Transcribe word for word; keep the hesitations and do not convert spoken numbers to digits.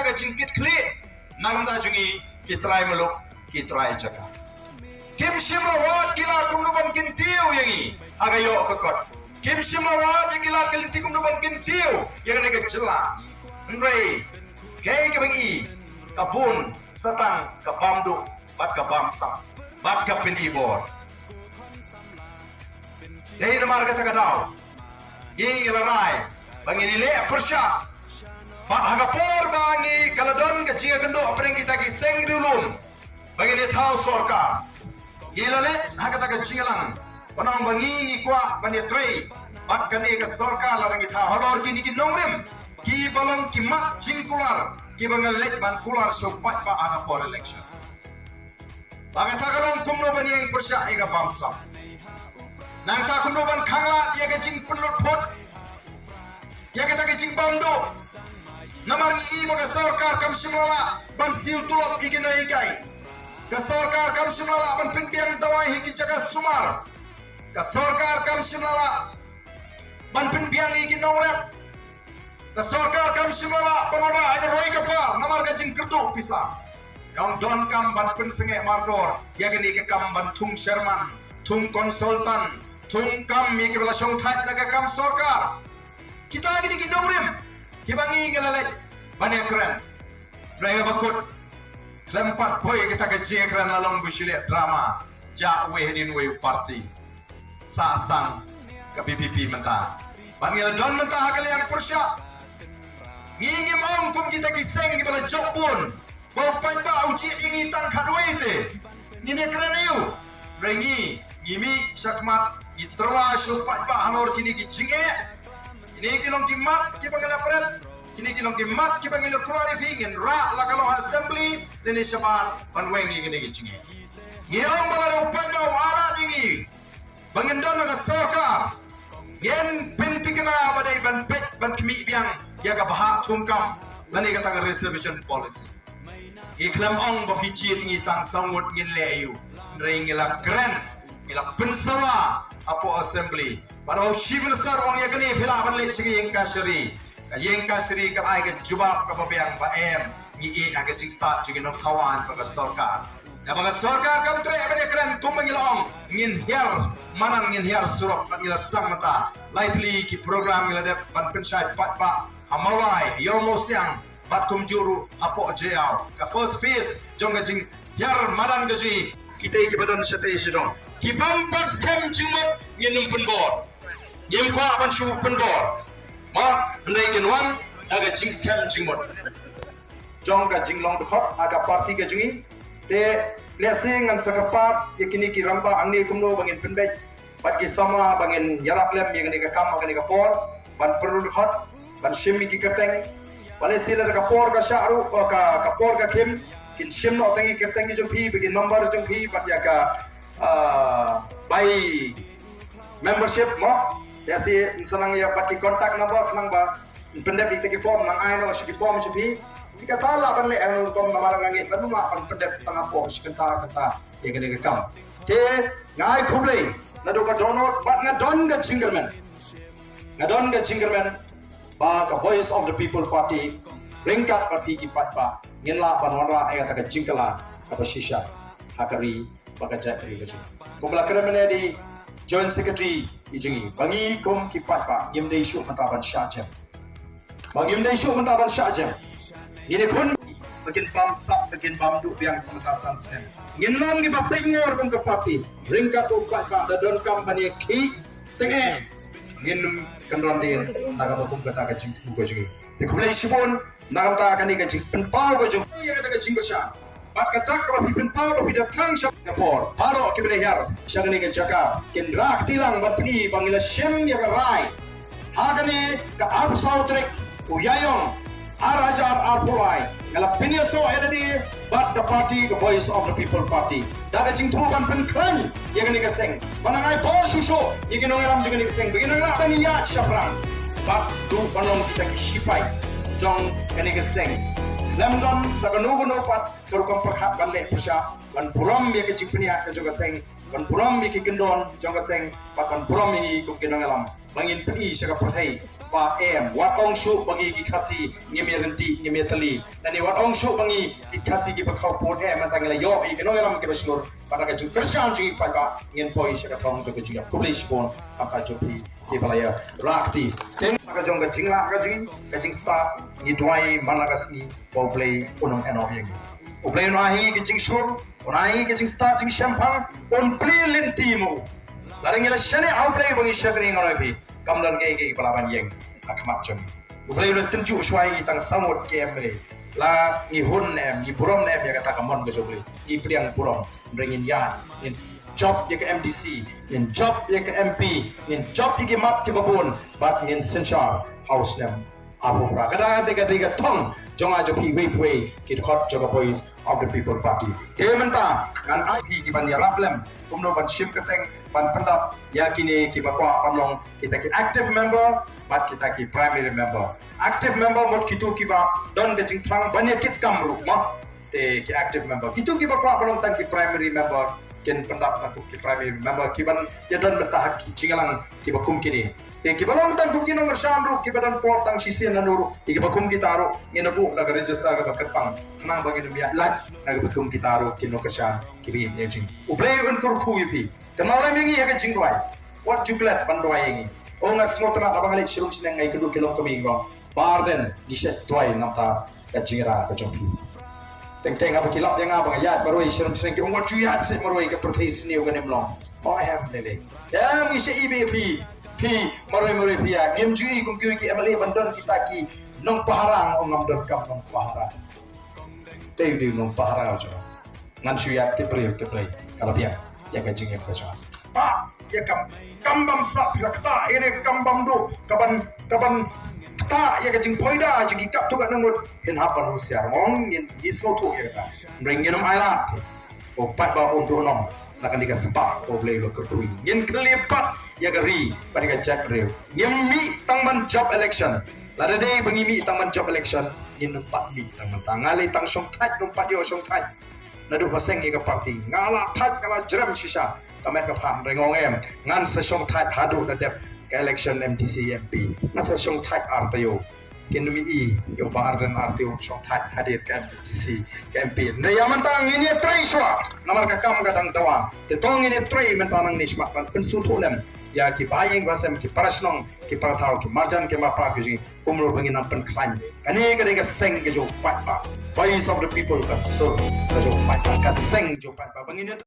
ka jingkitkhlieh na ka bynta jong ngi ki trai muluk, ki trai jaka. Kim shym la wad ki lad kumno ban kyntiew ïa ngi ha ka ïoh ka kot. Kim shym la wad ïa ki lad ki lynti kumno ban kyntiew ïa kane ka jylla. Hynrei kaei kaba ngi, ka bun satang ka bam duh bad ka bam sap bad ka pyni bor. Dei namar kata ka daw ngi ngi la rai ba ngin ïaleh pyrshah. Bad ha ka por ba ngi ka la don ka jingïakynduh hapdeng kita ki seng riewlum ba ngin ïa thaw sorkar, ngi la leit ha kata ka jingïalang ban ong ba ngi ngi kwah ban ïatrei bad kane ka sorkar lada ngi thaw halor kine ki nongrim kiba long ki mat jingkular kiba ngi la leit ban kular sha u paidbah ha ka por election. Ba kata ka long kumno ban ïeng pyrshah ïa ka bamsap. Nangta kumno ban khanglad ïa ka jingpynlut phut ïa kata ka jingbam duh. Namar ngi i ba ka sorkar kam shym la lah ban siew tulop ïa ki nonghikai. Ka sorkar kam shym la lah ban pynbiang dawai ha ki jaka sumar. Ka sorkar kam shym la lah ban pynbiang ïa ki nongrep. Ka sorkar kam shym la lah ban wanrah ïa ka roi ka par namar ka jingkyrduh pisa. Ïa ong donkam ban pynsangeh mardor ïa kane ka kam ban thung chairman, thung consultant, thung kam ïa kiba la shongthait na ka kam sorkar. Kita kine ki nongrim kiba ngi ngi la leit ban ïakren. Hynrei kaba kut, khlem pat poi kita ka jingïakren la long ba shu leh drama, jah uwei hadien uwei u party. Sah stang ka V P P mynta. Bad ngi la don mynta ha ka liang pyrshah. Ngi ngim ong kum kita ki seng kiba la jop bun ba u paidbah u jied ïa ngi tang khatwei te. Ngin ïakren aïu? Hynrei ngi ngi mih shakhmat, ngi tyrwa sha u paidbah halor kine ki jingeh. Kine ki long ki mat kiba ngi la pret. Kine ki long ki mat kiba ngi la kular ïa phi. Ngin rah la ka long ha assembly lane shabar ban weng ïa kine ki jingeh. Ngi ong ba lada u paidbah u ailad ïa ngi ba ngin don ha ka sorkar, ngin pynthikna ba dei ban peit ban khmih biang ïa ka bhah thungkam lane kata ka reservation policy. Ngi khlem ong ba phi jied ngi tang saw ngut ngin leh aïu. Hynrei ngi la kren, ngi la pynsawa hapoh assembly. Bad u Chief Minister u ong ïa kane phi lah ban leit sha ka ïing kashari. Ka ïing kashari ka ai ka jubab kaba biang ba em, ngi ïeh ha ka jingstad jong ki nongthaw aiñ bad ka sorkar. Ïa ba ka sorkar kam treh ban ïakren kumba ngi la ong, ngin hiar madan, ngin hiar surok, bad ngi la sdang mynta lai tylli ki program ngi la dep ban pynshai paidbah ha Mawlai, Ïew Mawsiang, bad kumjuh ruh hapoh Jaïaw. Ka first phase jong ka jinghiar madan ka jong ngi, kita kiba don shatei shajrong, ki bym pat skhem jingmut ngin ym pynbor. Ngim kwah ban shu pynbor. Mo, hynrei kin wan da ka jingskhem jingmut jong ka jinglong dkhot ha ka party ka jong ngi. Te lehse ngan sa kyrpad ïa kine ki rangbah hangne kumno ba ngin pynbeit bad ki samla ba ngin ïarap lem ïa kane ka kam ha kane ka por ban pynrung dkhot, ban shim ïa ki kyrteng. Ba lehse lada ka por ka shah ruh, ka, ka por ka khim, kin shim noh tang ïa ki kyrteng ki jong phi bad ki number jong phi bad ïa ka, ah, bai membership mo. Ïa shi ngi sa nang ïa bad ki contact number khnang ba pyndep ïa kita ki form, nang ai noh shi ki form shi phi. Phi kata lah ban leh hangno rukom namar nga ngeit ban ym lah ban pyndep tang hapoh shi kynta kynta ïa kane ka kam. Te nga ai khublei naduh ka dohnud bad nga don ka jingkyrmen. Nga don ka jingkyrmen ba ka Voice of the People Party ryngkat bad phi ki paidbah ngin lah ban wanrah ïa kata ka jingkylla kaba shisha ha ka ri bad ka jaitbynriew ka jong ngi. Kumba la kren mynne da i Joint Secretary i jong ngi, ba ngi kum ki paidbah ngim dei shuh mynta ban shah jem. Ba ngim dei shuh mynta ban shah jem. Ngin ïakhun ba kin bam sap, ba kin bam duh biang sa mynta san snem. Ngin long kiba peit ngor kum ka party. Ryngkat u paidbah, da donkam ban ïakhih tyngeh, ngin ym kyndon dien na kaba kum kata ka jingthmu ka jong ngi. Te khublei shibun na ka bynta kane ka jingpynpaw ka jong ngi ïa kata ka jingkyrshan. Bad kata kaba phi pynpaw ba phi da thrang sha ka por. Baroh kiba la hiar sha kane ka jaka kin rah kti lang ban pyni ba ngi la shim ïa ka rai. Ha kane ka arphew saw tarik u Ïaïong ar hajar arphew lai, nga la pynïasoh ïa lade bad ka party ka Voice of the People Party da ka jingthmu ban pynkhlaiñ ïa kane ka seng, ban nang ai bor shuh shuh ïa ki nongïalam jong kane ka seng ba kin nang lah ban ïaid shaphrang bad ruh ban long kita ki shipai jong kane ka seng. Lem don da kano kano pat ka rukom pyrkhat ban leh pyrshah ban burom ïa ka jingpynïaid ka jong ka seng, ban burom ïa ki kyndon jong ka seng bad ban burom ïa ngi kum ki nongïalam ba ngin pyni sha ka pyrthei Ba em, wat ong shuh ba ngi ki Khasi ngim ïa lynti, ngim ïa tylli. Lane wat ong shuh ba ngi ki Khasi kiba khaw pud, em, mynta ngi la ïoh ïa ki nongïalam kiba shlur. Bad da ka jingkyrshan jong ngi paidbah ngin poi sha ka thong jong ka jingïap. Khublei shibun. Bad ka jong phi kiba la ïa rah kti. Te na ka jong ka jinglah ka jong ngi, ka jingstad, ngi duwai man la ka sngi ba U Blei un ym ïehnoh ïa ngi. U Blei un ai ha ngi ka jingshur, un ai ha ngi ka jingstad jingshemphang, un plie lynti mo. Lada ngi la shaniah ha U Blei ba ngi shakri, nga ong ïa phi, kam don kaei kaei ba lah ban ïeng ha khmat jong ngi. U Blei u la tynjuh shuwa ïa ngi tang saw ngut ki M L A. La ngi hun ne em, ngi burom ne em ïa kata ka mon ka jong U Blei? Ngi pdiang burom, hynrei ngin ïaid, ngin jop ïa ka M D C, ngin jop ïa ka M P, ngin jop ïa ki mat kiba bun, bad ngin synshar ha u snem arphew phra. Kata ka dei, ka dei ka thong jong nga jong phi iwei pa iwei ki dkhot jong ka Voice of the People Party. Te mynta ngan ai phi ki ban ïarap lem kumno ban shim kyrteng, ban pyndap ïa kine kiba kwah ban long kita ki active member bad kita ki primary member. Active member mut kito kiba don ka jingthrang ban ïa kit kam ruh mo. Te ki active member, kito kiba kwah ban long tang ki primary member, kin pyndap tang ki primary member kiban ïa don mynta ha ki jingïalang kiba kum kine. Te kiba long tang kum ki nongkyrshan ruh, kiba don por tang shisien lano ruh, ïa kiba kum kita ruh ngin ïa buh da ka register kaba kyrpang, khnang ba ngin ym ïaid lait na kiba kum kita ruh ki nongkyrshan kiba ïeit ïa jing. U Blei un kyrkhu ïa phi. Kynmaw lem ïa ngi ha ka jingduwai. Wat ju klet ban duwai ïa ngi. O, nga sngewtynnat haba nga leit sha rum sha neng, nga ïakynduh ki longkmie, ki ong, Bah Ardent, ngi shait duwai na ka bynta ka jingrwai ka jong phi. Teng teng haba ki lap ïa nga ba nga ïaid marwei sha rum sha neng, ki ong, wat ju ïaid seh marwei, ka pyrthei sniew kan ym long. O em, lei lei. Em, ngi shait ïa phi, phi marwei marwei phi ïaid. Ngim ju i kum kiwei ki M L A ban don kita ki nongpahara, nga ong, ngam donkam nongpahara. Te u dei u nongpahara jong nga. Ngan shu ïaid tip briew tip briew, ka la biang ïa ka jingim ka jong nga. Ktah ïa kam, kam bamsap, phi la ktah ïa kane ka kam bamduh, ka ban, ka ban ktah ïa ka jingphoida jong ki katto katne ngut. Phin hap ban husiar, mo, ngin, ngi sngewthuh ïa kata. Hynrei ngin ym ailad. Ko paidbah, un duh noh na kane ka spah ba U Blei u la kyrkhu. Ngin kylli pat ïa ka ri bad ïa ka jaitbynriew. Ngim mih tang ban jop election. Lada dei ba ngi mih tang ban jop election, ngin ym pat mih tang ban tang. Nga lei tang shongthait, ngam pat ïoh shongthait naduh ba seng ïa ka party. Nga la thait, nga la jrem shisha ka met ka phad, hynrei nga ong em, ngan sa shongthait haduh la dep ka election M D C, M P. Ngan sa shongthait ar taïew. Kin ym i ïa u Bah Ardent ar taïew shongthait hadien ka M D C, ka M P. Hynrei ïa mynta ngin ïatrei shuwa namar ka kam ka dang dawa. Te to ngin ïatrei mynta nangne shakhmat ban pynsngewthuh lem ïa ki bahaïing bahasem, ki para shnong, ki para thaw, ki marjan ki mapar ki jong ngi, kumno ba ngin nang pynkhlaiñ. Kane ka dei ka seng ka jong u paidbah. Voice of the People, ka sur ka jong u paidbah, ka seng jong u paidbah. Ba ngin ïa